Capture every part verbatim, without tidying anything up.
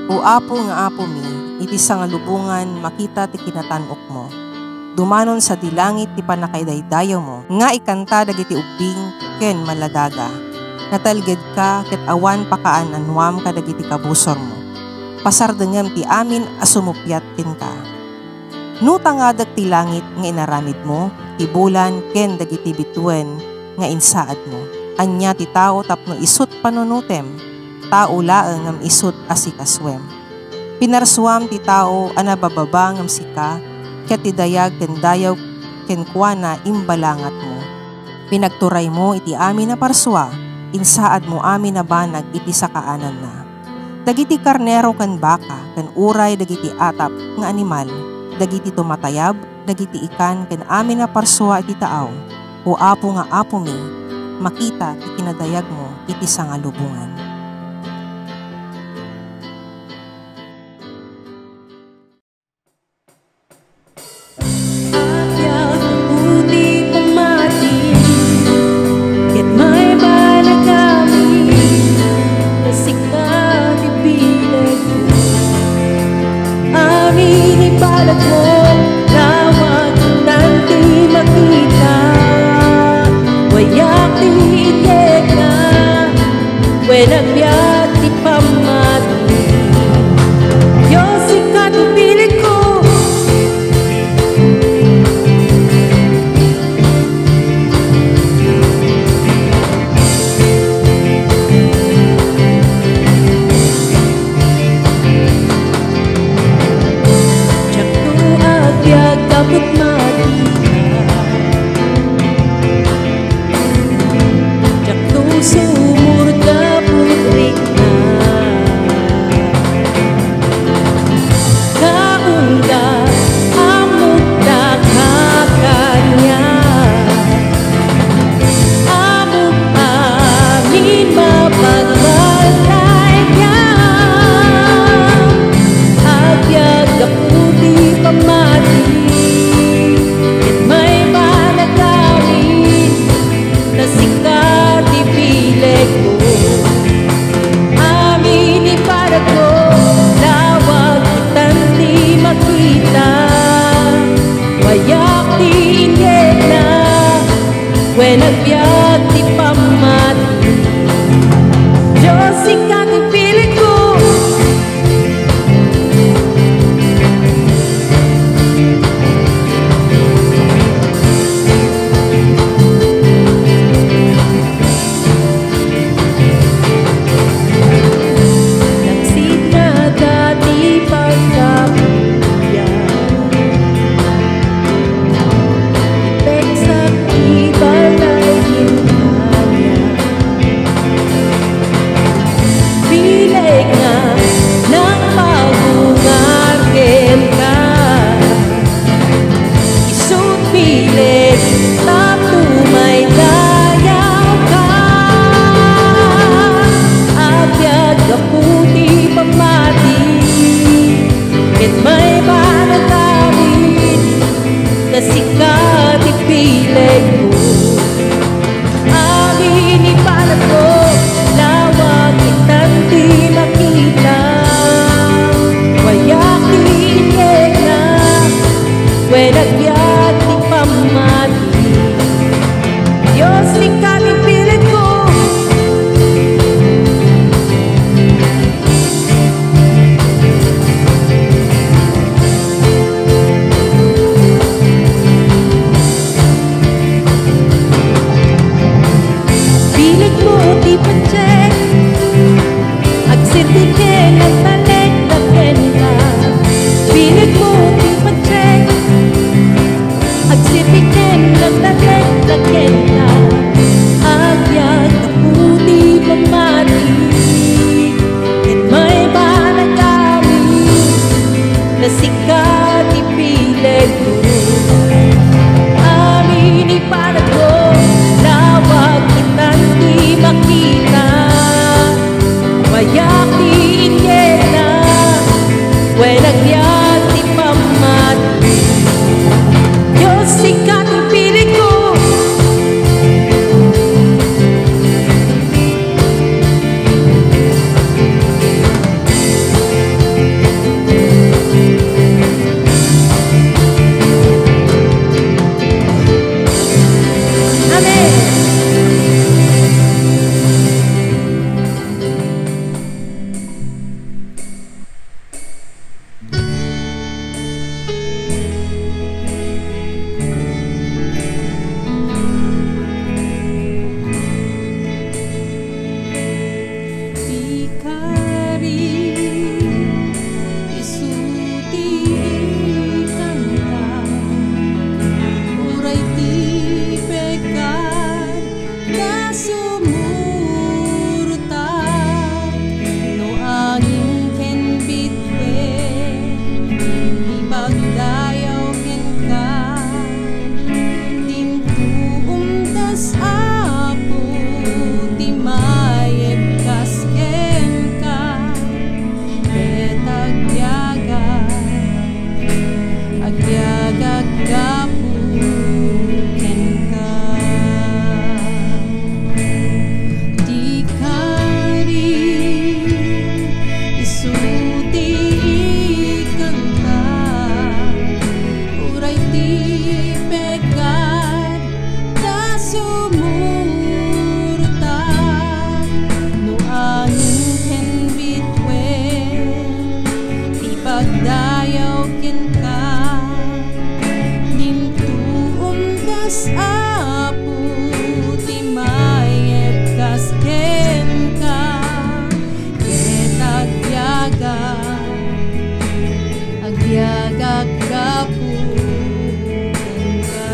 O Apo nga Apomi, iti sangalubongan makita ti kinatan-okmo. Dumanon sadi langit ti pannakaidaydayawmo, nga ikanta dagiti ubbing ken maladaga. Natalgedka ket awan pakaan-anoam kadagiti kabusormo. Pasardengem ti amin a sumuppiat kenka. No tangadek ti langit nga inaramidmo, ti bulan ken dagiti bituen nga insaadmo, ania ti tao tapno isut' panunotem? Tao laeng ngem isut' asikasuem. Pinarsuam ti tao a nabababa ngem sika, ket ti dayag ken dayaw kenkuana imbalangatmo. Pinagturaymo iti amin a parsua, insaadmo amin a banag iti sakaananna. Dagiti karnero ken baka, ken uray dagiti atap nga animal, dagiti tumatayab, dagiti ikan ken amin a parsua iti taaw, O Apo nga Apomi, makita ti kinadayagmo iti sangalubongan. Agyaw ti pammati, ket maibanag amin, ta sika ti bilegko. Amin ibanagmo, lawag tan ti makita. Wayak ti inyegna, wen agbiag ti pammati. Dios, sika ti bilegko. Diakto agbiag gapu't matika. Diakto sumurot gapu't rikna. Kaunda, ammok ta kakaniak. Ammok amin mapagmaldayag. Agbiag gapu ti pammati, ket maibanag amin, ta sika ti bilegko. Amin ibanagko, lawag tan ti makita. Wayak ti inyegna, wen agbiag ti pammati. Dios, sika ti bilegko. Tangsit nga adda ti pagkapuya, ipeksak ti balay Gintalia. Bileg nga nangpagungar kenka. Isu't bileg ta tumaydayawka. Agbiag gapu ti pammati, ket maibanag amin, ta sika ti bilegko. Amin ibanagko, lawag tan ti makita. Wayak ti inyegna, wen agbiag ti pammati. Dios, sika ti bilegko. Bilegmo ti patiek, agserbi ken agtalek kenka. Bilegmo ti patiek, agserbi ken agtalek kenka. Agbiag gapu ti pammati, ket maibanag amin, ta sika ti bilegko. Amin ibanagko, lawag tan ti makita. Wayak ti inyegna, Sumurota no angin ken bituen, ipagdayaw kenka. Dinto umdas, Apo, ti mayeb kas kenka. Ket agyaga, agyaga gapu kenka. Ti kari, isu ti ikanta, uray ti pegat, ta sumurota no angin ken bituen, ti pagdayaw kenka. Dinto umdas, Apo, ti mayeb kas kenka. Ket agyaga, agyagak gapu kenka.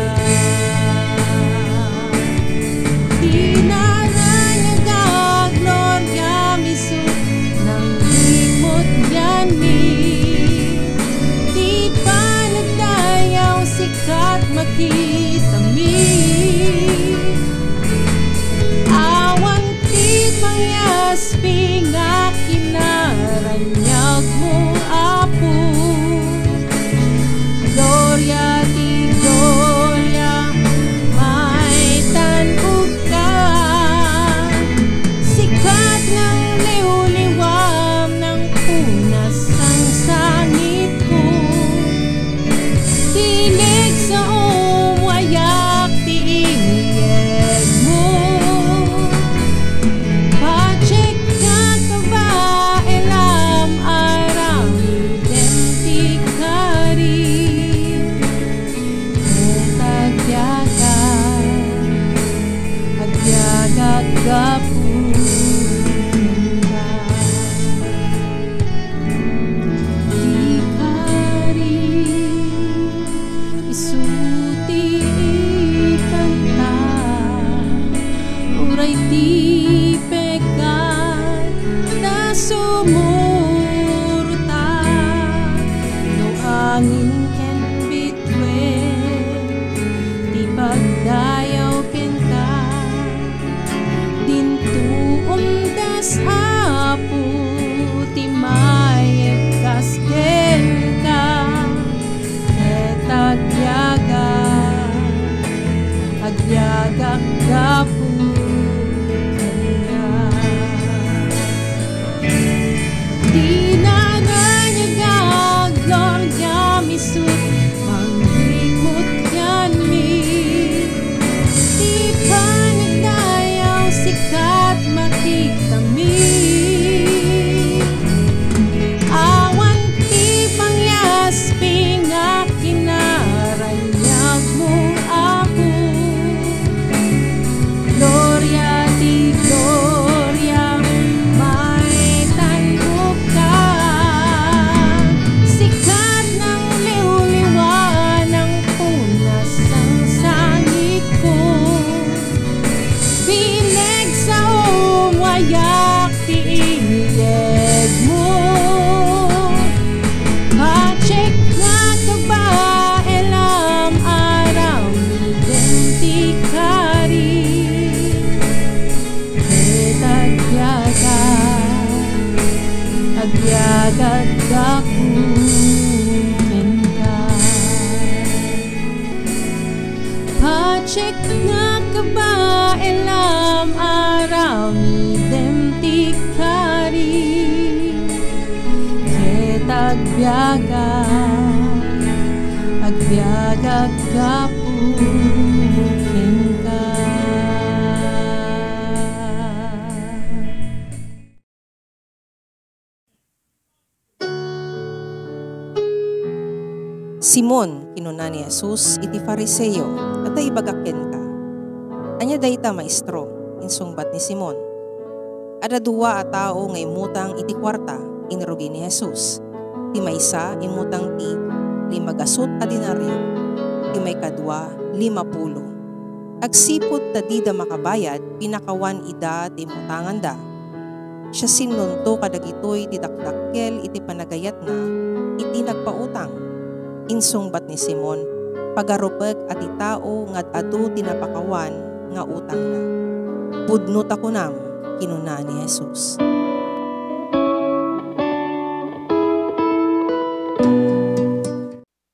Dinaraniag a gloria, isu nangrikmut kenmi. Ti panagdayaw, sika ti makitami. Awan ti pangyaspi nga kinaraniagmo, Apo. Gloria ti gloria, maitan-ok ka. Sika ti nangliwliwa, nangpunas sang sangitko. Ti inigsaom, wayak ti inyegmo. Patiek nga kabaelam, aramidem ti kari. Ket agyaga, agyagak gapu kenka. Ti kari, isu ti ikanta, uray ti pegat, ta sumurota no angin ken bituen, ti pagdayaw kenka. Dinto umdas, Apo, ti mayeb kas kenka. Ket agyaga, agyagak gapu kenka. Dinaraniag a gloria, isu ti nangrikmut kenmi. Ti panagdayaw, sika ti makitami. Awan ti pangyaspi nga kinaraniagmo, Apo. Gloria ti gloria, maitan-ok ka. Sika ti nangliwliwa, nangpunas sang sangitko. Pinigsaom, wayak ti inyegmo. Patiek nga kabaelam, aramidem ti kari. Ket agyaga, agyagak gapu kenka. Patiek nga kabaelam, aramidem ti kari. Ket agbiagak, agbiagak gapu kenka. Simon, kinuna ni Jesus iti Fariseo, "Adda ibagak kenka." "Ania dayta, Maestro?" insungbat ni Simon. "Adda dua a tao nga immutang iti kuarta," inrugi ni Jesus. "Ti maysa immutang ti lima gasut a denario, ti maikadua, lima pulo." Agsipud ta dida makabayad, pinakawan ida ti immutanganda. Siasinonto kadagitoy ti dakdakkel iti panagayatna iti nagpautang? Insungbat ni Simon, "Pagarupek a ti tao nga ad-adu ti napakawan nga utangna." "Pudno ta kunam," kinuna ni Jesus.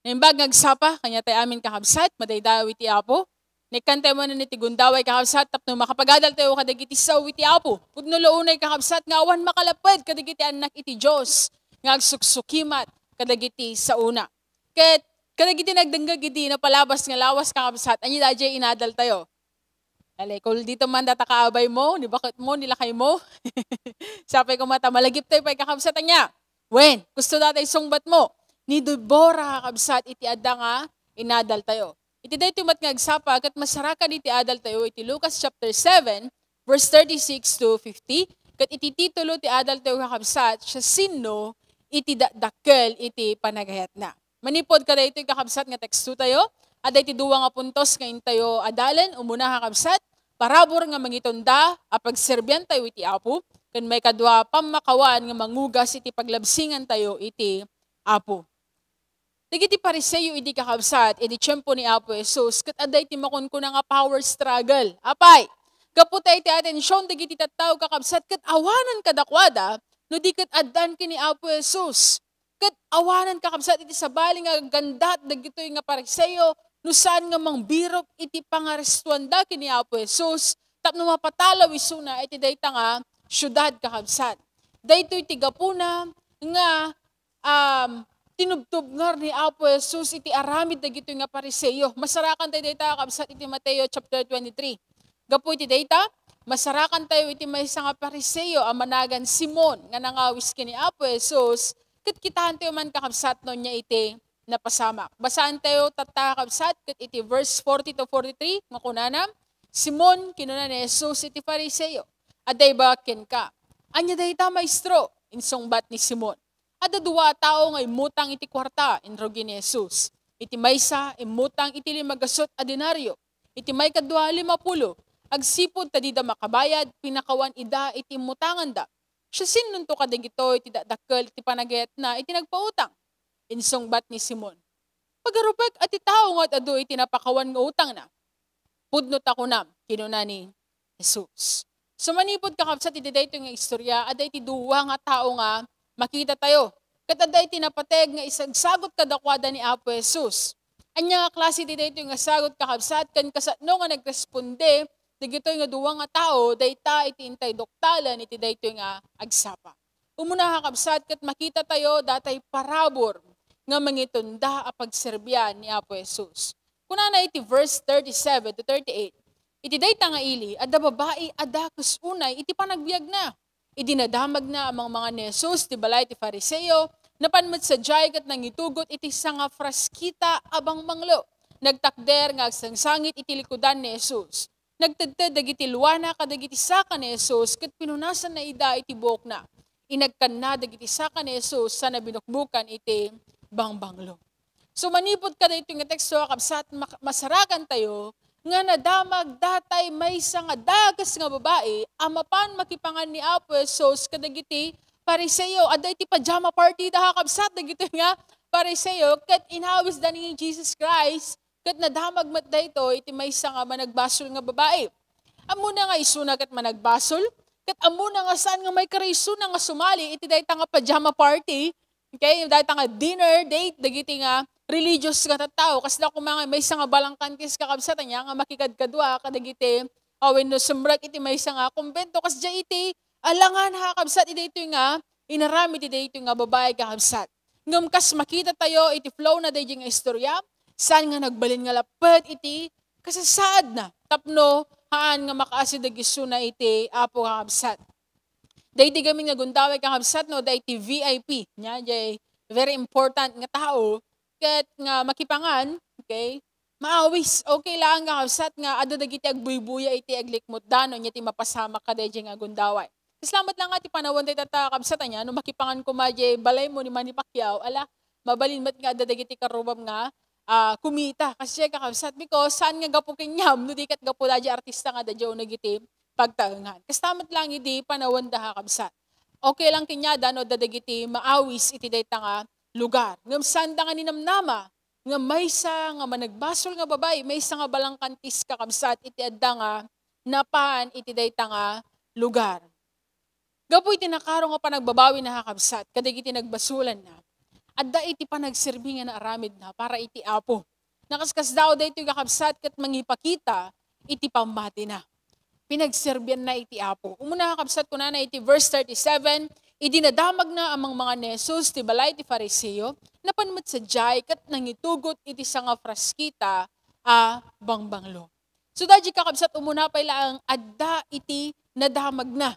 Naimbag nga agsapa, kaniatayo amin kakabsat, madaydayaw iti Apo. Naikkantayo manen iti gundaway kakabsat tapno makapagadaltayo kadagiti sao iti Apo. Pudno la unay kakabsat nga awan makalapped kadagiti annak iti Dios nga agsuksukimat kadagiti saona. Ket kadagiti nagdengngeg idi napalabas nga lawas kakabsat, ania daydiay inadaltayo? Alay, kul dito man data kaabay mo, ni bakit mo, ni lakay mo. Sapay ko mata, malagip tayo pay kakabsat ania. Wen, gusto data isungbat mo. Ni Deborah kakabsat iti adda nga inadal tayo. Iti daytoy met nga agsapa, ket masarakan iti adal tayo iti Lucas chapter seven, verse thirty-six to fifty. Ket iti titulo ti adal tayo kakabsat, siasino iti dakdakkel iti panagayatna. Manipud kadaytoy kakabsat nga teksto tayo, adda iti dua nga puntos nga intayo adalen. Umuna, kakabsat, parabur nga mangitunda a pagserbian tayo iti Apo, ken maikadua, pammakawan nga mangugas iti paglabsingan tayo iti Apo. Dagiti Fariseo idi, kakabsat, idi tiempo ni Apo Jesus, ket adda iti makunkuna nga power struggle. Apay, gapu ta iti atension dagiti tattao, kakabsat, ket awanan kadakuada no di ket addan ken ni Apo Jesus. Ket awanan, kakabsat, iti sabali nga aggandat dagitoy nga Fariseo no saan nga mangbirok iti pangarestoanda ken ni Apo Jesus tapno mapatalaw isuna iti dayta nga siudad, kakabsat. Daytoy ti gapuna nga, um, tinubtubngar ni Apo Jesus iti aramid dagitoy nga Fariseo. Masarakan tayo dayta, kakabsat, iti Mateo chapter twenty-three. Gapu iti dayta, masarakan tayo iti maysa nga Fariseo a managan Simon nga nangawis ken ni Apo Jesus, ket kitaentayo man, kakabsat, no ania iti napasamak. Basaentayo tatta, kakabsat, ket iti verse forty to forty-three nga kunana, "Simon," kinuna ni Jesus iti Fariseo, "adda ibagak kenka, ania dayta, Maestro?" Insungbat ni Simon, "Adda dua a tao nga immutang iti kuarta," inrugi ni Jesus. "Iti maysa, immutang iti lima gasut a denario. Iti maikadua, lima pulo. Agsipud ta dida makabayad, pinakawan ida iti immutanganda. Siasinonto kadagitoy ti dakdakkel ti panagayatna iti nagpautang?" Insungbat ni Simon, "Pagarupek a ti tao nga ad-adu iti napakawan nga utangna." "Pudno ta kunam," kinuna ni Jesus. So, manipud, kakabsat, iti daytoy nga istorya, adda iti dua nga tao nga makita tayo. Ket adda iti napateg nga isagsagut kadakuada ni Apo Jesus. Ania nga klase iti daytoy nga sagut, kakabsat? Ken kasano nga nagresponde dagitoy nga dua nga tao, dayta iti intay duktalen iti daytoy nga agsapa. Umuna, kakabsat, ket makita tayo datay parabur nga mangitunda a pagserbian ni Apo Jesus. Kunana iti verse thirty-seven to thirty-eight, "Iti dayta nga ili, adda babai a dakes unay iti panagbiagna. Idi nadamagna a mangmangan ni Jesus ti balay ti Fariseo, napan met sadiay ket nangitugot iti sangafraskita a bangbanglo. Nagtakder nga agsangsangit iti likudan ni Jesus. Nagtedted dagiti luana kadagiti saka ni Jesus ket pinunasanna ida iti buokna. Inagkanna dagiti saka ni Jesus sana binukbukan iti bangbanglo." So, manipud kadaytoy nga teksto, kakabsat, mak-, masarakan tayo nga nadamag datay maysa nga dakes nga babai a mapan makipangan ni Apo Jesus kadagiti Fariseo. Adda iti pajama party da, kakabsat, dagitoy nga Fariseo, ket inawisda ni Jesus Christ, ket nadamag met daytoy iti maysa nga managbasol nga babai. Ammona nga isuna ket managbasol, ket ammona nga saan nga maikari isuna nga sumali iti dayta nga pajama party, okay, dayta nga dinner date dagiti nga religious nga tattao. Kasla koma nga maysa nga balangkantis, kakabsat, ania nga makikadkadua kadagiti, a wenno sumrek iti maysa nga kumbento. Kasdiay iti alangan, kakabsat, iti daytoy nga inaramid iti daytoy nga babai, kakabsat. Ngem kas makita tayo iti flow na daydiay nga istorya, saan nga nagbalin nga lapped iti kasasaadna tapno haan nga makaasi dagiti isuna iti Apo, kakabsat. Daydi gamin nga gundaway, kakabsat, no, daydi V I P, nia, jay very important nga tao, ket nga makipangan, okay, maawis, okay lang, kakabsat, nga adda dagiti agbuybuya iti aglikmutda, no, nia ti mapasamak kadaydiay nga gundaway. Kasla met lang nga ti panawen dayta, kakabsat, ania, no makipangan koma jay balaymo ni Manny Pacquiao, ala, mabalin met nga adda dagiti karubam nga ah, kumita. Kasdiay, kakabsat, because saan nga gapu kaniam, no di ket gapu daydiay artista nga adda idiay uneg iti pagtaengan. Kasta met laeng idi panawenda, kakabsat. Okay lang kaniada no adda dagiti maawis iti dayta nga lugar. Ngem saanda nga ninamnama nga maysa nga managbasol nga babai, maysa nga balangkantis, kakabsat, iti adda nga napan iti dayta nga lugar. Gapu iti nakaro nga panagbabawina, kakabsat, kadagiti nagbasolanna, adda iti panagserbi nga naaramidna para iti Apo. Nakaskasdaaw daytoy, kakabsat, ket mangipakita iti pammatina. Pinagserbianna iti Apo. Umuna, kakabsat, kunana iti verse thirty-seven, "Idi nadamagna a mangmangan ni Jesus ti balay ti Fariseo, napan met sadiay ket nangitugot iti sangafraskita a bangbanglo." So, daydiay, kakabsat, umuna pay laeng adda iti nadamagna.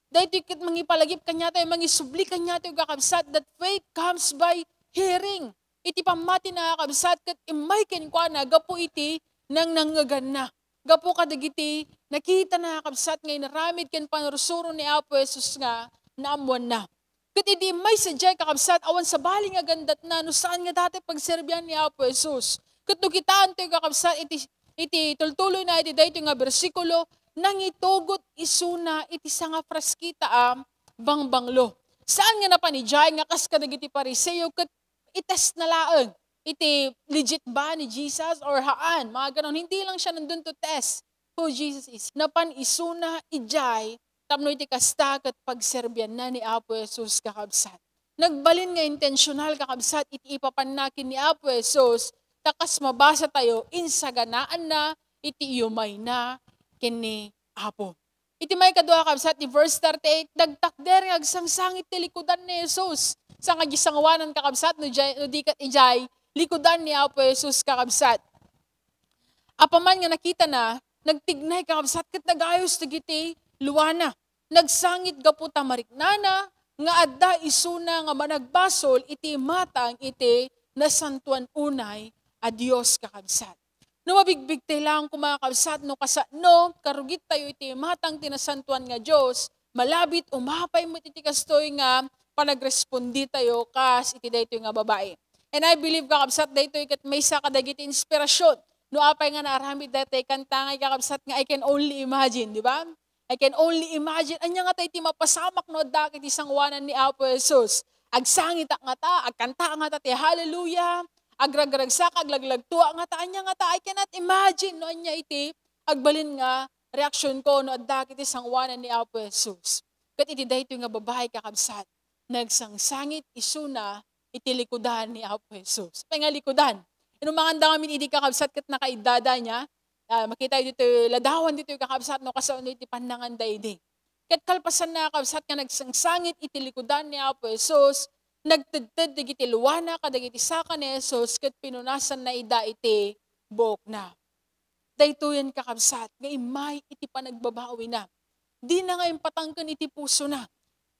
Daytoy ket mangipalagip kaniatayo, mangisubli kaniatayo, kakabsat, that faith comes by hearing. Iti pammatina, kakabsat, ket immay kenkuana gapu iti nangnangngeganna. Gapu kadagiti nakitana, kakabsat, nga inaramid ken pannursuro ni Apo Jesus nga naammoanna. Ket idi immay sadiay, kakabsat, awan sabali nga gandatna no saan nga dayta pagserbian ni Apo Jesus. Ket no kitaentayo, kakabsat, iti, iti tultuloyna iti daytoy nga bersikulo, nangitugot isuna iti sangafraskita a bangbanglo. Saan nga napan idiay nga kas kadagiti Fariseo ket i-testna laeng iti legit ba ni Jesus or haan, mga ganon. Hindi lang siya nandun to test who Jesus is. Napan isuna idiay tapno iti kasta ket pagserbianna ni Apo Jesus, kakabsat. Nagbalin nga intentional, kakabsat, iti ipapanna ken ni Apo Jesus, ta kas mabasatayo, insaganaanna iti iyumayna ken ni Apo. Iti maikadua, kakabsat, ti verse thirty-eight, nagtakder nga agsangsangit ti likudan ni Jesus. Saan nga diay sanguanan, kakabsat, no diay, no di ket idiay likudan ni Apo Jesus, kakabsat. Apaman nga nakitana, nagtignay, kakabsat, ket nagayos dagiti luana. Nagsangit gapu ta mariknana nga adda isuna nga managbasol iti matang iti nasantoan unay a Dios, kakabsat. No mabigbigtay laeng koma, kakabsat, no kasano karugittayo iti matang ti nasantoan nga Dios, malabit umapay met iti kastoy nga panagresponditayo kas iti daytoy nga babai. And I believe, kakabsat, daytoy ket maysa kadagiti inspirasyon no apay nga naaramid daytoy kanta nga, kakabsat, nga I can only imagine, di ba? I can only imagine. Ania ngata iti mapasamak no adda iti sanguanan ni Apo Jesus? Agsangitak ngata, agkantaak ngata ti hallelujah, agragragsaka, aglaglagtuak ngata, ania ngata, I cannot imagine no ania iti agbalin nga reaksyon ko no adda iti sanguanan ni Apo Jesus. Ket iti daytoy nga babai, kakabsat, nagsangsangit isuna iti likudan ni Apo Jesus. Apay nga likudan? Inumanganda ngamin idi, kakabsat, ket nakaiddada niya. Ah, makita ditoy ladawan ditoy, kakabsat, no kasano iti pannanganda idi. Ket kalpasanna, kakabsat, nga nagsangsangit iti likudan ni Apo Jesus, nagtedted dagiti luana kadagiti saka ni Jesus ket pinunasanna ida iti buokna. Daytoyen, kakabsat, nga immay iti panagbabawina. Dina nga impatangken iti pusona.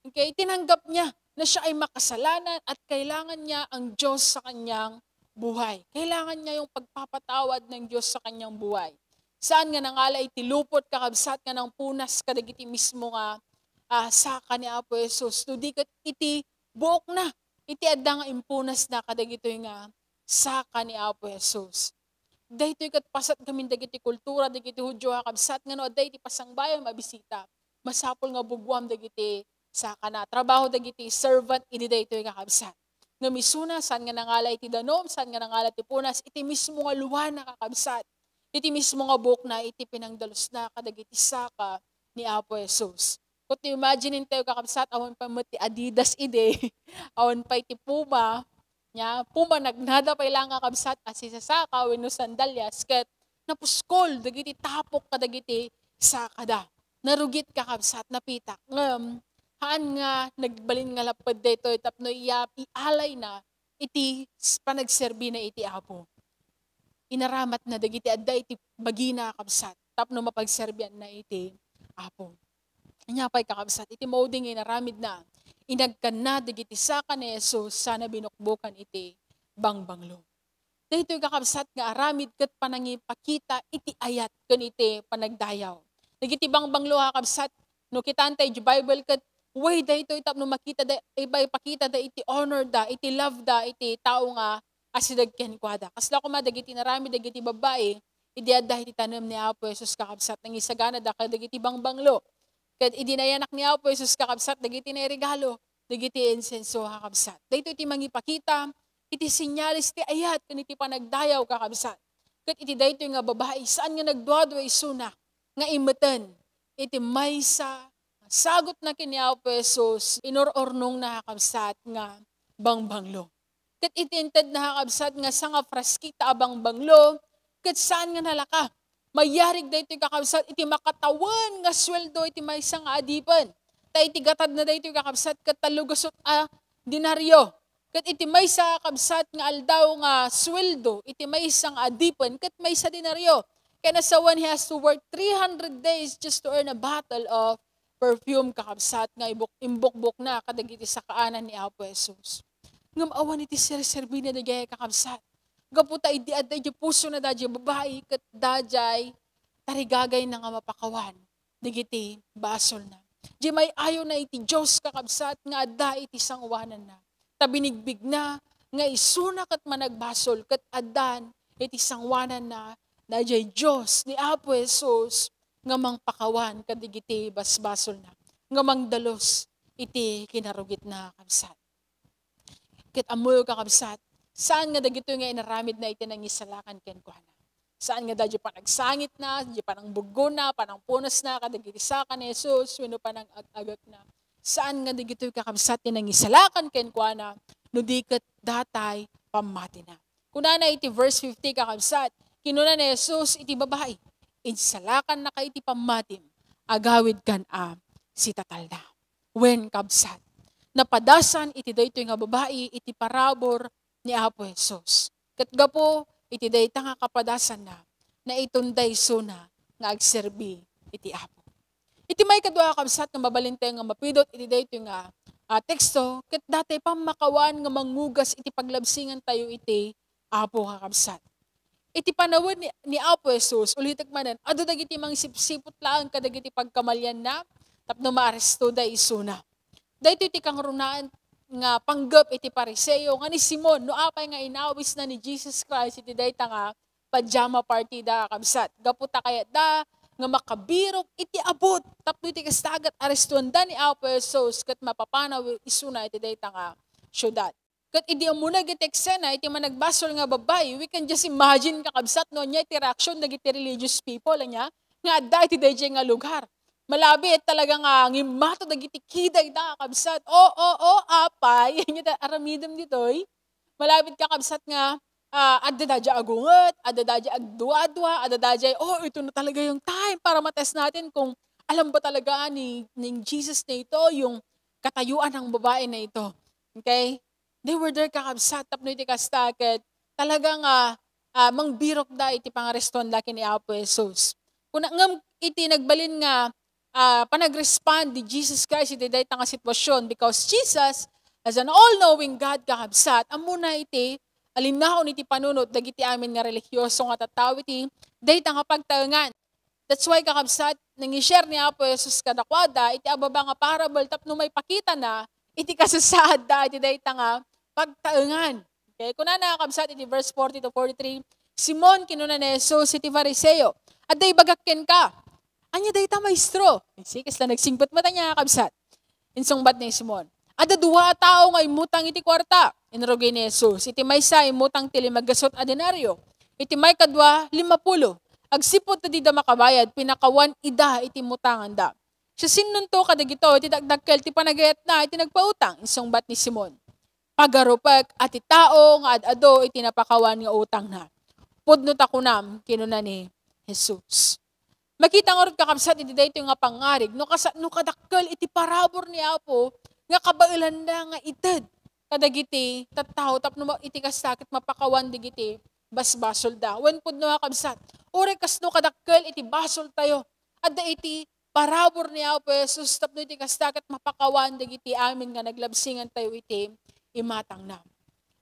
Okay? Tinanggap niya na siya ay makasalanan at kailangan niya ang Diyos sa kanyang buhay. Kailangan niya yung pagpapatawad ng Diyos sa kanyang buhay. Saan nga nangala iti lupot, kakabsat, nga nangpunas kadagiti mismo nga, ah, saka ni Apo Jesus? No di ket iti buokna, iti adda nga impunas na kadagitoy nga saka ni Apo Jesus. Daytoy ket paset gamin dagiti kultura dagiti Judio, kakabsat, nga no adda iti pasangbayan, mabisita, masapul nga buguam dagiti sakana. Trabaho dagiti servant idi daytoy, kakabsat. Ngem isuna, saan nga nangala iti danum, saan nga nangala ti punas, iti mismo nga luana, kakabsat. Iti mismo nga buokna, iti pinangdalusna kadagiti saka ni Apo Jesus. Kung ti imagine tayo, kakabsat, awan pa met ti Adidas idi, awan pa iti Puma, nya, Puma, nagnada pay laeng, kakabsat, a sisasaka wenno sandalyas, ket napuskol dagiti tapok kadagiti sakada. Narugit, kakabsat, napitak. Ngem, haan nga nagbalin nga lapped daytoy tapno iya-, ialayna iti s-, panagserbina iti Apo. Inaramatna dagiti adda iti bagina, kakabsat, tapno mapagserbianna iti Apo. Ania pay, kakabsat, iti maudi nga inaramidna, inagkanna dagiti saka ni Jesus sana binukbokan iti bangbanglo. Daytoy, kakabsat, nga aramid ket panangipakita iti ayat ken iti panagdayaw. Dagiti bangbanglo, kakabsat, no kitaentayo iti Bible ket way daytoy tapno makita da, iba-, ipakita da iti honor da, iti love da, iti tao nga asideg kenkuada. Kasla koma dagiti inaramid dagiti babbai, idi adda iti tanem ni Apo Jesus, kakabsat, nangisaganada kadagiti bangbanglo. Ket idi nayanak ni Apo Jesus, kakabsat, dagiti nairegalo, dagiti insenso, kakabsat. Daytoy ti mangipakita iti senyales ti ayat ken iti panagdayaw, kakabsat. Ket iti daytoy nga babai, saan nga nagduadua isuna nga immeten iti maysa nga sagutna ken ni Apo Jesus, inur-urnongna, kakabsat, nga bangbanglo. Ket iti intedna, kakabsat, nga sangafraskita a bangbanglo, ket saan nga nalaka. Mayarig daytoy, kakabsat, iti makatawen nga sueldo iti maysa nga adipen. Ta iti gatadna daytoy, kakabsat, ket tallo gasut a denario. Ket iti maysa, kakabsat, nga aldaw nga sueldo iti maysa nga adipen, ket maysa denario. Kayatna a sawen, he has to work three hundred days just to earn a bottle of perfume, kakabsat, nga ibuk-, imbukbokna kadagiti sakaanan ni Apo Jesus. Ngem awan iti serserbina daydiay, kakabsat. Gapu ta idi adda iti pusona daydiay babai ket daydiay tarigagayna nga mapakawan dagiti basolna. Diay may-ayona iti Dios, kakabsat, nga adda iti sangoananna. Ta binigbigna nga isuna ket managbasol ket addan iti sangoananna daydiay Dios ni Apo Jesus nga mangpakawan kadagiti basbasolna, nga mangdalus iti kinarugitna, kabsat. Ket ammoyo, kakabsat, saan nga dagitoy nga inaramidna iti nangisalakan kenkuana. Saan nga daydiay panagsangitna, daydiay panangbugnona, panangpunasna kadagiti saka ni Jesus wenno panangag-agekna. Saan nga dagitoy, kakabsat, ti nangisalakan kenkuana no di ket datay pammatina. Kunana iti verse fifty, kakabsat, kinuna ni Jesus iti babai, "Insalakannaka iti pammatim, agawidkan a sitatalna." Wen, kabsat, napadasan iti daytoy nga babai iti parabur ni Apo Jesus. Ket gapu iti dayta nga kapadasanna, naitunda isuna nga agserbi iti Apo. Iti maikadua, kabsat, nga mabalintayo nga mapidut iti daytoy nga, ah, teksto, ket datay pammakawan nga mangugas iti paglabsingantayo iti Apo, kakabsat. Iti panawen ni, ni Apo Jesus, ulitek manen, adu dagiti mangsipsiput laeng kadagiti pagkamalianna tapno maarestoda isuna. Daytoy ti kangrunaan nga panggep iti Fariseo nga ni Simon, no apay nga inawisna ni Jesus Christ iti dayta nga pajama party da, kabsat. Gapu ta kayatda nga makabirok iti abut tapno iti kasta ket arestoanda ni Apo Jesus ket mapapanaw isuna iti dayta nga siudad. Ket idi ummuna iti eksena iti managbasol nga babbai, we can just imagine, kakabsat, no ania iti reaksyon dagiti religious people, ania, nga adda iti daydiay nga lugar. Malabit talaga nga ngimmato dagiti kidayda, kabsat. "O, o, o, apay, ania ta aramidem ditoy?" Malabit, kakabsat, nga, ah, adda daydiay agunget, adda daydiay agduadua, adda daydiay, "Oh, ito na talaga yung time para matest natin kung alam ba talaga ni, ni Jesus na ito yung katayuan ng babae na ito." Okay? They were there, kakabsat, tapno iti kasta ket talaga nga, ah, mangbirokda iti pangarestoanda ken ni Apo Jesus. Kuna, ngem iti nagbalin nga, ah, panagrespond ni Jesus Christ iti dayta nga sitwasyon, because Jesus, as an all-knowing God, kakabsat, ammona iti alinnaon iti panunot dagiti amin nga relihiyoso nga tattao iti dayta nga pagtaengan. That's why, kakabsat, nangi-share ni Apo Jesus kadakuada iti ababa nga parable tapno maipakitana iti kasasaadda iti dayta nga pagtaengan. Okay, kunana, kakabsat, iti verse forty to forty-three, "Simon," kinuna ni Jesus iti Fariseo, "adda ibagak kenka." "Ania dayta, Maestro?" Sikis la nagsingpet met ania, kakabsat. Insungbat ni Simon, "Adda dua a tao nga immutang iti kuarta." Inrugi ni Jesus, "Iti maysa, immutang ti lima gasut a denario. Iti maikadua, limapulo. Agsipud ta dida makabayad, pinakawan ida iti immutanganda. Siasinoto kadagito iti dakdakkel ti panagayatna iti nagpautang?" Insungbat ni Simon, "Pagarupek a ti tao nga ad-adu iti napakawan nga utangna." "Pudno ta kunam," kinuna ni Jesus. Makita ngarud, kakabsat, iti daytoy nga pangngarig, no kasa-, no kadakkel iti parabur ni Apo nga kabaelanna nga ited kadagiti tattao tapno ma-, iti kasta ket mapakawan dagiti basbasolda. Wen pudno, kakabsat, uray kasno kadakkel iti basoltayo, adda iti parabur ni Apo Jesus tapno iti kasta ket mapakawan dagiti amin nga naglabsingantayo iti imatangna.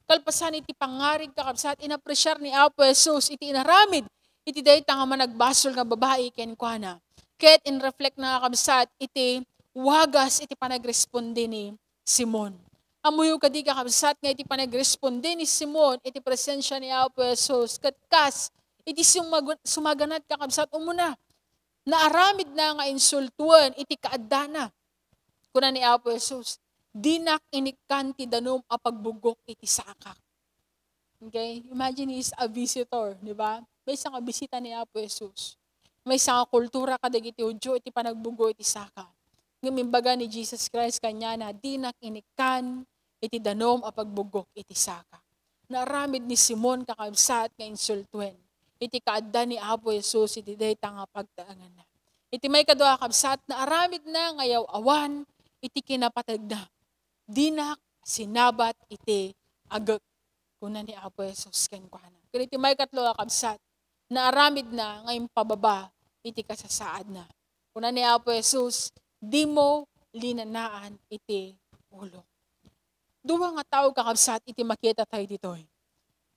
Kalpasan iti pangngarig, kakabsat, inapresiar ni Apo Jesus iti inaramid iti dayta nga managbasol nga babai kenkuana. Ket in-reflect na, kakabsat, iti wagas iti panagresponde ni Simon. Ammoyo kadi, kakabsat, nga iti panagresponde ni Simon iti presensia ni Apo Jesus, ket kas iti sumagun-, sumaganad, kakabsat, umuna, naaramidna nga insultoen iti kaaddana. Kuna ni Apo Jesus, "Dinak inikkan ti danum a pagbugrok iti sakak." Okay? Imagine, he is a visitor, di ba? Maysa nga bisita ni Apo Jesus. Maysa nga kultura kadagiti Judio iti panagbugrok iti saka. Ngem imbaga ni Jesus Christ kaniana, "Dinak inikkan iti danum a pagbugrok iti saka." Naaramid ni Simon, kakabsat, nga insultoen iti kaadda ni Apo Jesus iti dayta nga pagtaenganna. Iti maikadua, kakabsat, naaramidna nga yaw-awan iti kinapategna. "Dinak sinabat iti agek," kuna ni Apo Jesus kenkuana. Ket iti maikatlo, kakabsat, naaramidna nga impababa iti kasasaadna. Kuna ni Apo Jesus, "Dimo linanaan iti ulok." Dua nga tao, kakabsat, iti makitatayo ditoy.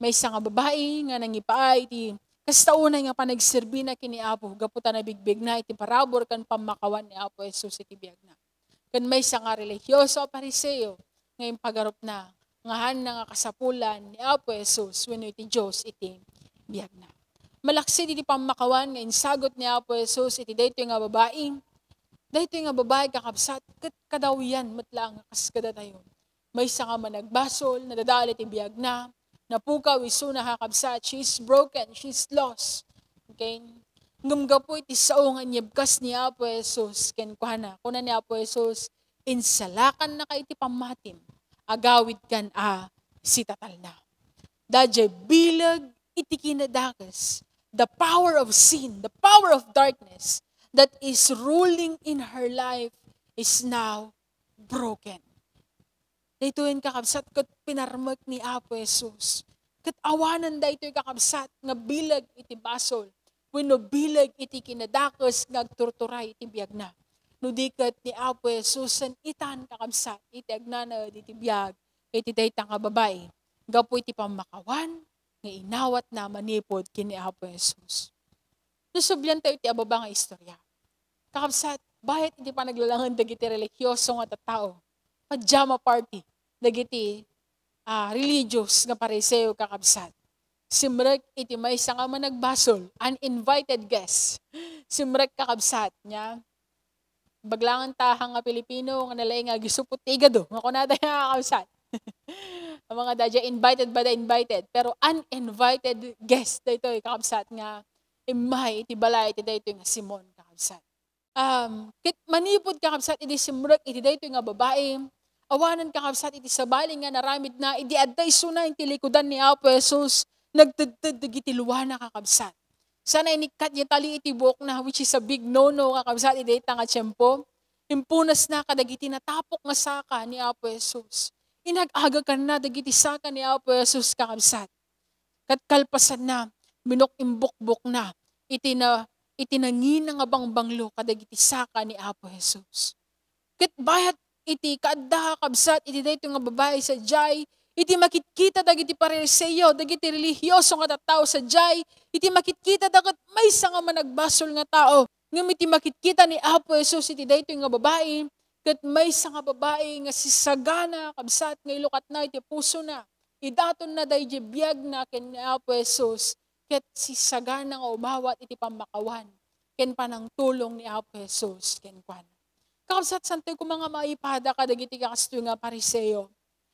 Maysa nga babai nga nangipaay iti kasta unay nga panagserbina ken ni Apo gapu ta nabigbigna iti parabur ken pammakawan ni Apo Jesus iti biagna. Ken maysa nga relihioso a Fariseo nga impagarupna nga haanna nga kasapulan ni Apo Jesus wenno iti Dios iti biagna. Malaksid iti pammakawan nga insagut ni Apo Jesus iti daytoy nga babai, daytoy nga babai, kakabsat, ket kadawyan met laeng nga kas kadatayo. Maysa nga managbasol, nadadael iti biagna, napukaw isuna, kakabsat, she's broken, she's lost. Okay? Ngem gapu iti sao nga inyebkas ni Apo Jesus kenkuana, kuna ni Apo Jesus, "Insalakannaka iti pammatim, agawidkan a sitatalna." Daydiay bileg iti kinadakes, the power of sin, the power of darkness that is ruling in her life is now broken. Daytoyen, kakabsat, ket pinarmek ni Apo Jesus. Ket awanen daytoy, kakabsat, nga bileg iti basol wenno bileg iti kinadakes nga agturturay iti biagna. No di ket ni Apo Jesus, san-itan, kakabsat, iti agnanaed iti biag iti dayta nga babai gapu iti pammakawan nga inawatna manipud ken ni Apo Jesus. No subliantayo ti ababa nga istorya, kakabsat, bayat iti panaglalangen dagiti relihioso nga tattao, pajama party dagiti, ah, religious nga Fariseo, kakabsat. Simrek iti maysa nga managbasol, uninvited guest. Simrek, kakabsat, nia, ibaglangen ta nga Pilipino nga nalaing nga agisupot ti igado, nga kunada nga, kakabsat. Ang mga dadya, invited ba da invited? Pero uninvited guest daytoy, kakabsat, nga immay iti balay iti daytoy nga Simon, kakabsat. Um, ket manipud, kakabsat, idi simrek iti daytoy nga babai, awanen, kakabsat, iti sabali nga naramidna, idi adda isuna iti likudan ni Apo Jesus, nagtedted dagiti luana, kakabsat. Sana inikkat diay tali iti buokna, which is a big no-no, kakabsat, iti dayta nga tiempo. Impunasna kadagiti natapok nga saka ni Apo Jesus. Inag-agakanna dagiti saka ni Apo Jesus, kakabsat. Ket kalpasanna, minuk-imbukbokna iti na-, iti nangina nga bangbanglo kadagiti saka ni Apo Jesus. Ket bayat iti kaadda, kakabsat, iti daytoy nga babai sadiay, iti makitkita dagiti Fariseo, dagiti relihioso nga tattao sadiay, iti makitkitada ket maysa nga managbasol nga tao. Ngem iti makitkita ni Apo Jesus iti daytoy nga babai, ket maysa nga babai nga sisagana, kabsat, nga ilukatna iti pusona. Idatonna daydiay biagna ken ni Apo Jesus, ket sisagana nga umawat iti pammakawan ken panangtulong ni Apo Jesus kenkuana. Kakabsat, santoy koma nga maipada kadagiti kastoy nga Fariseo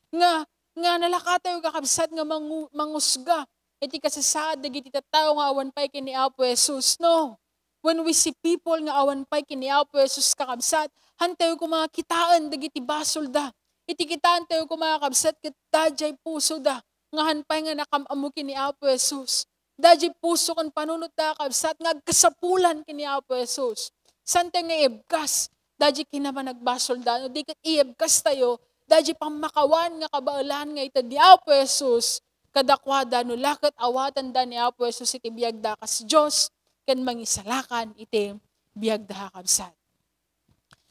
nga, nga nalakatayo, kakabsat, nga mangu-, mangusga iti kasasaad dagiti tattao nga awan pay ken ni Apo Jesus, no? When we see people nga awan pay ken ni Apo Jesus, kakabsat, hantayo koma kitaen dagiti basolda. Iti kitaentayo koma, kakabsat, ket daydiay pusoda nga han pay nga nakam-ammo ken ni Apo Jesus. Daydiay puso ken panunotda, kakabsat, nga agkasapulan ken ni Apo Jesus. Santa nga iibkas daydiay kinamanagbasolda, no di ket iibkastayo daydiay pammakawan nga kabaelan nga ited ni Apo Jesus kadakuada, no la ket awatenda ni Apo Jesus iti biagda kas Dios ken mangisalakan iti biagda, kakabsat.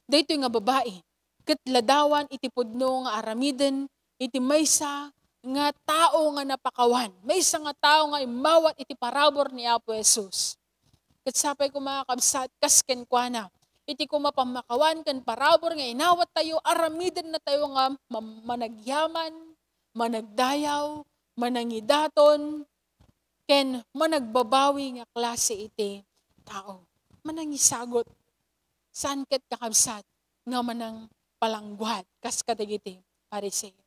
Daytoy nga babai ket ladawan iti pudno nga aramiden iti maysa nga tao nga napakawan, maysa nga tao nga immawat iti parabur ni Apo Jesus. Ket sapay koma, kakabsat, kas kenkuana, iti koma pammakawan ken parabur nga inawattayo, aramidennatayo nga mam-, managyaman, managdayaw, manangidaton, ken managbabawi nga klase iti tao. Manangisagot. Saan ket, kakabsat, nga manangpalangguad kas kadagiti Fariseo.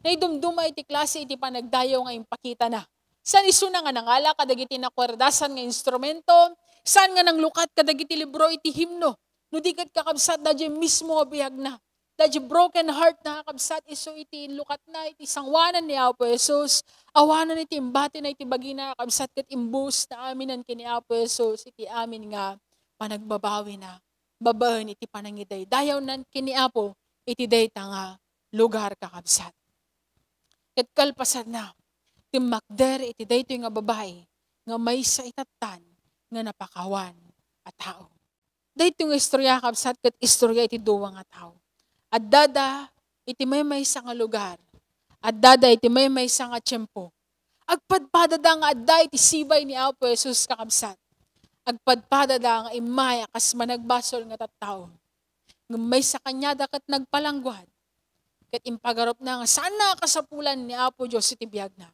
Naidumduma iti klase iti panagdayaw nga impakitana. Saan isuna nga nangala kadagiti nakuerdasan nga instrumento, saan nga nanglukat kadagiti libro iti himno, no di ket, kakabsat, daydiay mismo a biagna. Daydiay broken heart na, kakabsat, isu iti inlukatna iti sangoanan ni Apo Jesus, awanen iti imbatina iti bagina, kakabsat, ket imbuesna aminen ken ni Apo Jesus iti amin nga panagbabawina babaen iti panangidaydayawnan ken ni Apo iti dayta nga lugar, kakabsat. Ket kalpasanna, timmakder iti daytoy nga babai nga maysa itattan nga napakawan a tao. Daytoy nga istorya, kabsat, ket istorya iti dua nga tao. Addada iti maymaysa nga lugar. Addada iti maymaysa nga tiempo. Agpadpadada nga adda iti sibay ni Apo Jesus, kakabsat. Agpadpadada nga immay a kas managbasol nga tattao. Ngem maysa kaniada ket nagpalangguad. Ket impagarupna nga saanna a kasapulan ni Apo Dios iti biagna.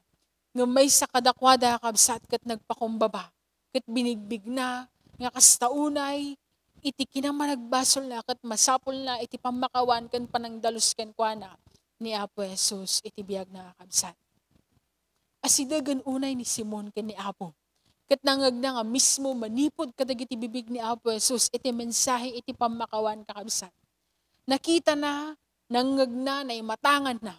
Ngem maysa kadakuada, kabsat, ket nagpakumbaba. Ket binigbigna nga kasta unay iti kinamanagbasolna ket masapulna iti pammakawan ken panangdalus kenkuana ni Apo Jesus iti biagna, kakabsat. Asidegen unay ni Simon ken ni Apo. Ket nangngegna nga mismo manipud kadagiti bibig ni Apo Jesus iti mensahe iti pammakawan, kakabsat. Nakitana, nangngegna, naimatanganna.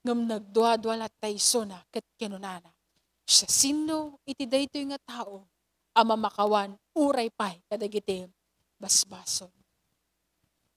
Ngem nagduadua latta isuna ket kinunana, "Siasino iti daytoy nga tao a mamakawan uray pay kadagiti basbasol?"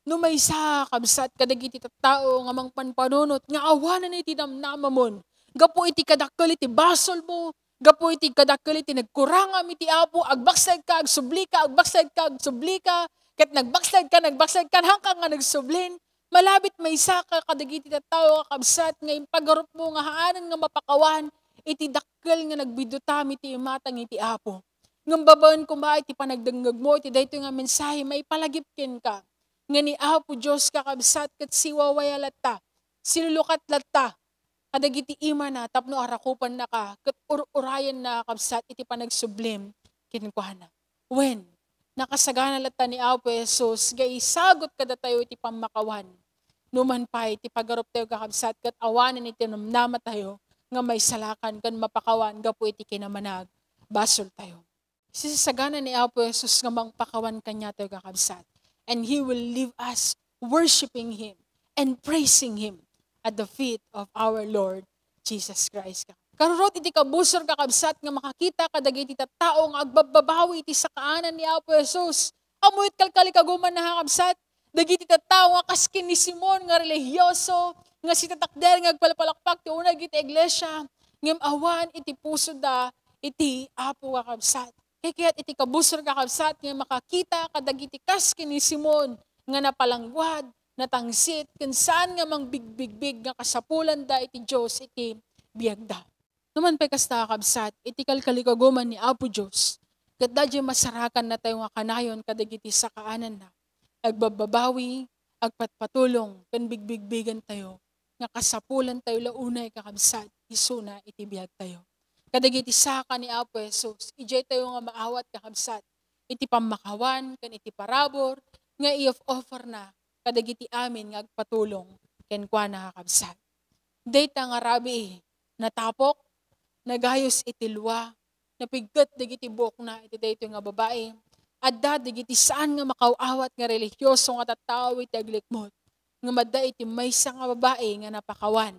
No maysa, kabsat, kadagiti tattao nga mangpanpanunot nga awanen iti namnamamon, gapu iti kadakkel iti basolmo, gapu iti kadakkel iti nagkurangam iti Apo, agbaksidka, agsublika, agbaksidka, agsublika, ket nagbaksidka, nagbaksidka, hangka nga nagsublin, malabit maysaka kadagiti tattao, kakabsat, nga impagarupmo nga haanen nga mapakawan iti dakkel nga nagbidutam iti imatang iti Apo. Ngem babaen koma iti panagdengngegmo iti daytoy nga mensahe, maipalagip kenka nga ni Apo Dios, kakabsat, ket siwawaya latta, silulukat latta kadagiti imana tapno arakupannaka ket ur-urayenna, kabsat, iti panagsublim kenkuana. Wen, nakasagana latta ni Apo Jesus nga isagut kadatayo iti pammakawan. Numan pay, ti pagaruptayo, kakabsat, ket awanen iti namnamatayo nga maisalakan ken mapakawan gapu iti kinamanagbasoltayo. Sisasagana ni Apo Jesus nga mangpakawan kaniatayo, kakabsat. And He will leave us worshiping Him and praising Him at the feet of our Lord Jesus Christ. Karurot iti kabusor, kakabsat, nga makakita kadagiti tattao nga agbabbabawi iti sakaanan ni Apo Jesus. Ammoyo ti kalkalikagumanna, kakabsat, dagiti tattao nga kas ken ni Simon nga relihiyoso, nga sitatakder nga agpalpalakpak ti uneg iti iglesia, ngem awan iti pusoda iti Apo, kakabsat. Kayat iti kabusor, kakabsat, nga makakita kadagiti kas ken ni Simon nga napalangguad, natangsit, ken saan nga mangbigbigbig nga kasapulanda iti Dios iti biagda. Numan pay kasta, kakabsat, iti kalkalikaguman ni Apo Dios, ket daydiay masarakannatayo nga kanayon kadagiti sakaananna. Agbabbabawi, agpatpatulong, ken bigbigbigantayo nga kasapulantayo la unay, kakabsat, isuna iti biagtayo. Kadagiti saka ni Apo Jesus, idiaytayo nga maawat, kakabsat, iti pammakawan ken iti parabur nga i-offerna kadagiti amin nga agpatulong kenkuana, kakabsat. Dayta nga rabii, natapok, nagayus iti lua, napigget dagiti buokna iti daytoy nga babai. Adda dagiti saan nga makaw-awat nga relihioso nga tattao iti aglikmut, ngem adda iti maysa nga babai nga napakawan,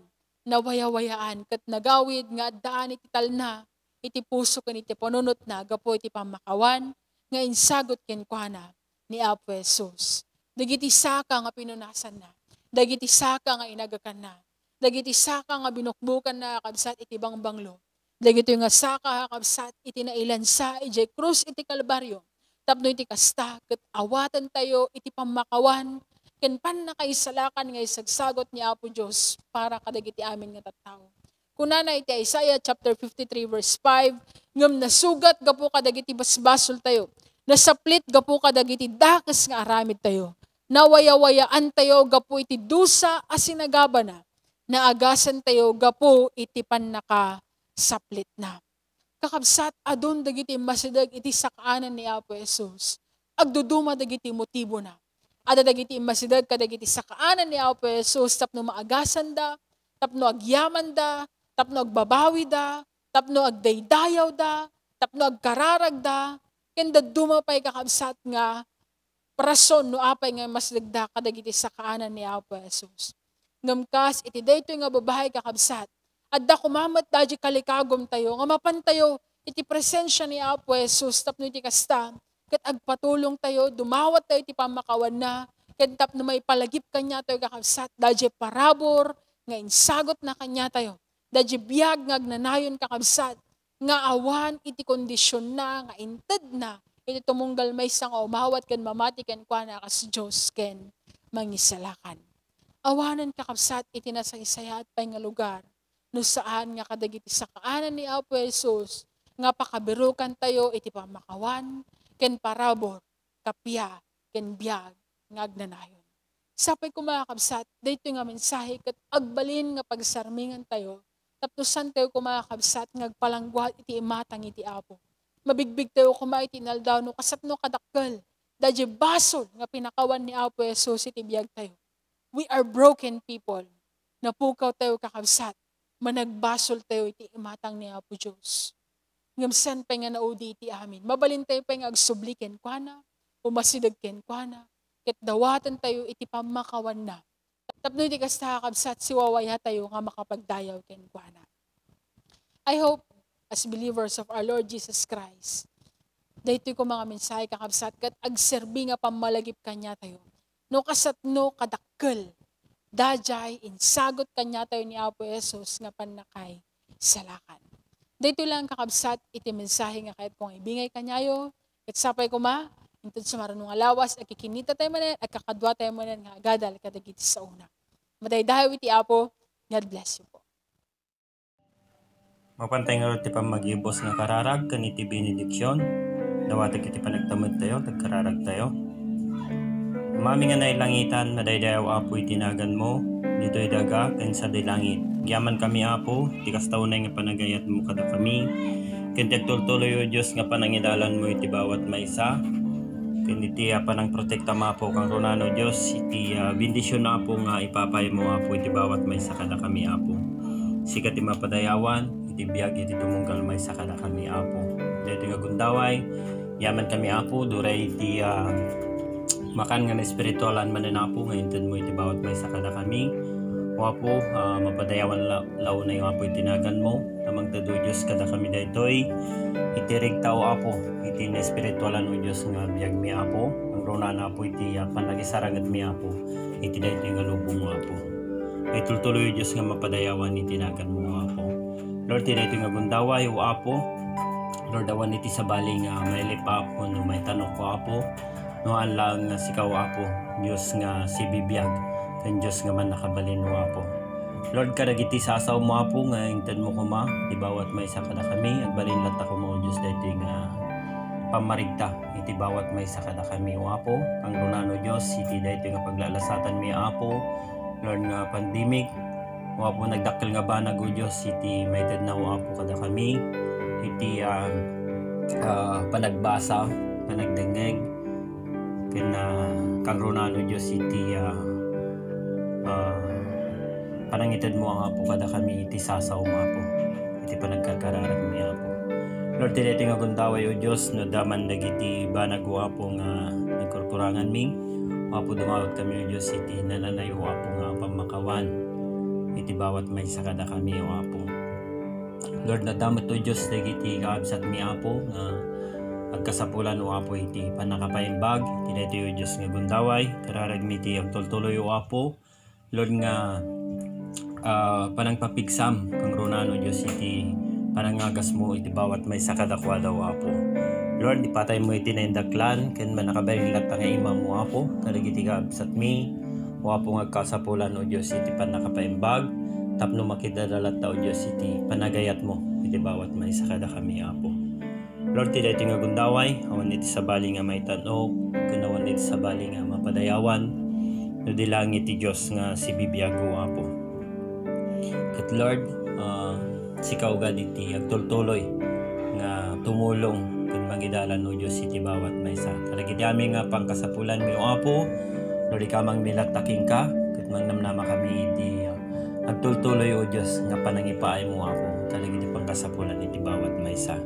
nawayawayaan, ket nagawid nga addaan iti talna, iti puso ken iti panunotna gapu iti pammakawan nga insagut kenkuana ni Apo Jesus. Dagiti saka nga pinunasanna, dagiti saka nga inagakanna, dagiti saka nga binukbokanna, kabsat, iti bangbanglo, dagitoy nga saka, kabsat, iti nailansa idiay krus iti Kalbario, tapno iti kasta, ket awatentayo iti pammakawan ken pannakaisalakan nga isagsagut ni Apo Dios para kadagiti amin nga tattao. Kunana iti Isaiah chapter fifty-three, verse five, "Ngem nasugat gapu kadagiti basbasoltayo, Nasaplit gapu kadagiti dakes nga aramidtayo. Nawayawayaantayo gapu iti dusa a sinagabana. Naagasantayo gapu iti pannakasaplitna. Kakabsat, adun dagiti immasideg iti sakaanan ni Apo Jesus. Agduduma dagiti motibona. Adda dagiti immasideg kadagiti sakaanan ni Apo Jesus tapno maagasanda, tapno agyamanda, tapno agbabawida, tapno agdaydayawda, tapno agkararagda, ken dadduma pay, kakabsat, nga rason no apay nga immasidegda kadagiti sakaanan ni Apo Jesus. Ngem kas iti daytoy nga babai, kakabsat, adda koma met daydi kalikagumtayo nga mapantayo iti presensia ni Apo Jesus tapno iti kasta, ket agpatulongtayo, dumawattayo iti pammakawanna, ken tapno maipalagip kaniatayo, kakabsat, daydi parabur nga insagutna kaniatayo, daydi biag nga agnanayon, kakabsat, nga awan iti kondisionna nga intedna iti tumunggal maysa nga umawat ken mamati kenkuana kas Dios ken Mangisalakan. Awanen, kakabsat, iti nasaysayaat pay nga lugar no saan nga kadagiti sakaanan ni Apo Jesus nga pakabirukantayo iti pammakawan ken parabur, kappia, ken biag nga agnanayon. Sapay koma, kakabsat, daytoy nga mensahe ket agbalin nga pagsarmingantayo tapno saantayo koma, kakabsat, nga agpalangguad iti imatang iti Apo. Mabigbigtayo koma iti inaldaw no kasano kadakkel daydi basol nga pinakawan ni Apo Jesus iti biagtayo. We are broken people. Napukawtayo, kakabsat. Managbasoltayo iti imatang ni Apo Dios. Ngem saan pay nga naudi iti amin. Mabalintayo pay nga agsubli kenkuana, umasideg kenkuana, ket dawatentayo iti pammakawanna. Tapno iti kasta, kakabsat, siwawayatayo nga makapagdayaw kenkuana. I hope, as believers of our Lord Jesus Christ, daytoy koma nga mensahe, kakabsat, ket agserbi nga pammalagip kaniatayo no kasano kadakkel daydiay insagut kaniatayo ni Apo Jesus nga pannakaisalakan. Daytoy lang, kakabsat, iti mensahe nga kayatko nga ibingay kaniayo. Ket sapay koma, inton sumaruno nga lawas, agkikinitatayo manen, agkakaduatayo manen nga agadal kadagiti saona. Madaydayaw iti Apo. God bless you po. Mapantay ngarud ti pammagibus nga kararag ken iti benediksion. Dawatek iti panagtamedtayo, tagkararagtayo. Amami nga nailangitan, madaydayaw, Apo, iti naganmo, ditoy daga ken sadi langit. Agyamankami, Apo, ti kasta unay nga panagayatmo kadakami, ken ti agtultuloy, O Dios, nga panangidalanmo iti bawat maysa, ken iti, ah, panangprotektam, Apo, kangrunaan, O Dios, iti, ah, bendision, Apo, nga ipapaymo, Apo, iti bawat maysa kadakami, Apo. Sika ti mapadayawan iti biag iti tumunggal maysa kadakami, Apo. Daytoy nga gundaway, agyamankami, Apo, duray iti, ah, makan nga naespiritualan manen, Apo, nga intedmo iti bawat maysa kadakami. O Apo, ah, mapadayawan la-, la unay, Apo, iti naganmo. Mangted, O Dios, kadakami daytoy iti rigta, O Apo, iti naespiritualan, O Dios, nga biagmi, Apo. Kangrunaan, Apo, iti, ah, pannakisarangetmi, Apo, iti daytoy nga lubong, O Apo. Itultuloy, O Dios, nga mapadayawan iti naganmo, O Apo. Lord, ti daytoy nga gundaway, O Apo, Lord, awan iti sabali nga mailip, Apo, no maitanok, O Apo, no saan laeng nga sika, O Apo, Dios nga sibibiag, ken Dios nga mannakabalin, O Apo. Lord, kadagiti sasawmo, Apo, nga intedmo koma iti bawat maysa kadakami, agbalin latta koma, O Dios, daytoy nga pammarigta iti bawat maysa kadakami, O Apo. Kangrunaan, O Dios, iti daytoy nga paglalasatanmi, Apo, Lord, nga pandemic, O Apo, nagdakkel nga banag, O Dios, iti maitedna, O Apo, kadakami, iti, ah, ah, panagbasa, panagdengngeg, ken, ah, kangrunaan, O Dios, iti, ah, ah, panangitedmo, Apo, kadakami iti sasawmo, Apo, iti panagkarkararagmi, Apo. Lord, ti daytoy nga gundaway, O Dios, no adda man dagiti banag, O Apo, nga nagkurkuranganmi, O Apo, dumawatkami, O Dios, iti nananay, O Apo, nga pammakawan iti bawat maysa kadakami, O Apo. Lord, nadamot, O Dios, dagiti kakabsatmi, Apo, nga agkasapulan, O Apo, iti pannakapaimbag iti daytoy, O Dios, nga gundaway. Kararagmi iti agtultuloy, O Apo. Lord, nga, ah, panangpapigsam, kangrunaan, O Dios, iti panangagasmo iti bawat maysa kadakuada, O Apo. Lord, ipataymo iti naindaklan ken mannakabalin latta nga imam, O Apo, kadagiti kakabsatmi, O Apo, nga agkasapulan, O Dios, iti pannakapaimbag, tapno makidada latta, O Dios, iti panagayatmo iti bawat maysa kadakami, Apo. Lord, ti daytoy nga gundaway, awan iti sabali nga maitan-ok, ken awan iti sabali nga mapadayawan, no di langit ti Dios nga sibibiag, O Apo. Ket Lord, ah, sika uga iti agtultuloy nga tumulong ken mangidalan, O Dios, iti bawat maysa. Kadagiti amin nga pangkasapulanmi, O Apo, no di ka mangmilatta kenka, ket mangnamnama kami iti, ah, agtultuloy, O Dios, nga panangipaaymo, Apo, kadagiti pangkasapulan iti bawat maysa.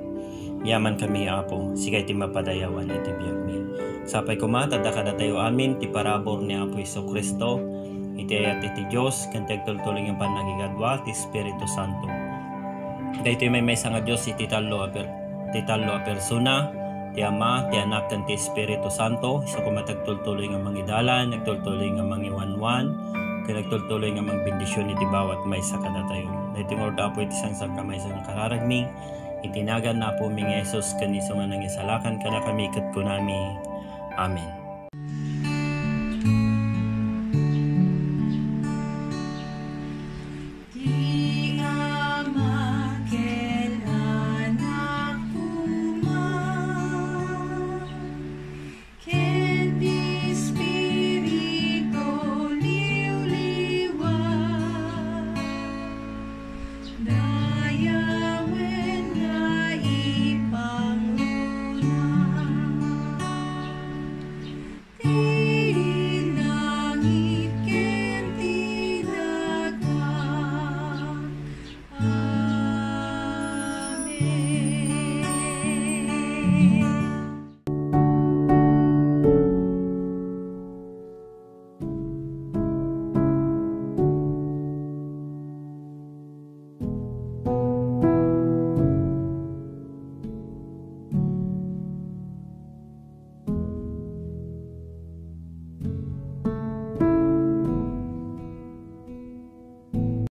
Yaman kami, Apo, sika iti mapadayawan iti biagmi. Sapay koma, tadda kadatayo amin ti parabur ni Apo Jesu-Cristo, iti ayat iti Dios, ken ti agtultuloy nga pannakigadua ti Espiritu Santo. Daytoy maymaysa nga Dios iti tallo a per-, ti tallo a persona, ti Ama, ti Anak, ken ti Espiritu Santo, isu koma ti agtultuloy nga mangidalan, agtultuloy nga mangiwanwan, ken agtultuloy nga mangbendision iti bawat maysa kadatayo. Daytoy nga urod, Apo, iti sangsankamaysa nga kararagmi, iti nagan Apomi nga Jesus, ken isu nga nangisalakan kadakami ket kunami, Amen.